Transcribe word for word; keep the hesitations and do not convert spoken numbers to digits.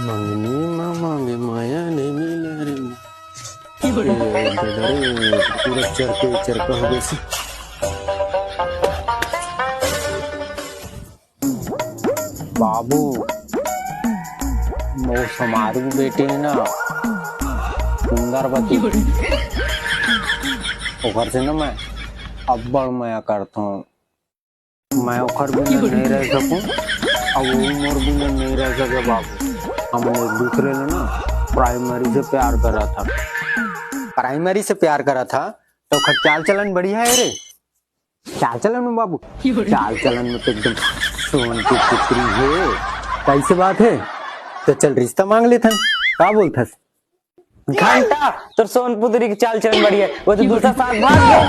मंगनी म मांगे माया नहीं मिला रे। ए, ददा रे, पूरा चरके चरका हो गइस। बाबू, वो समारू बेटी हे ना, सुंदरवती, ओकर से ना मैं अब्बड़ मया करथों। मैं ओकर बिना नहीं रह सकूं, अब वो मोर बिना नहीं रह सके बाबू। हमन एक दूसरे ले ना प्राइमरी से प्यार करा था। प्राइमरी से प्यार करा था तो ओकर चाल चलन बढ़िया हे रे। चाल चलन में बाबू, चाल चलन में तो एकदम सोन के टुकड़ी हे। कइसे बात हे? तो चल रिश्ता मांग लेथन, का बोलथस? घंटा, तोर सोन पुतरी के चाल चलन बढ़िया हे, वो तो दूसरा साथ भाग गया।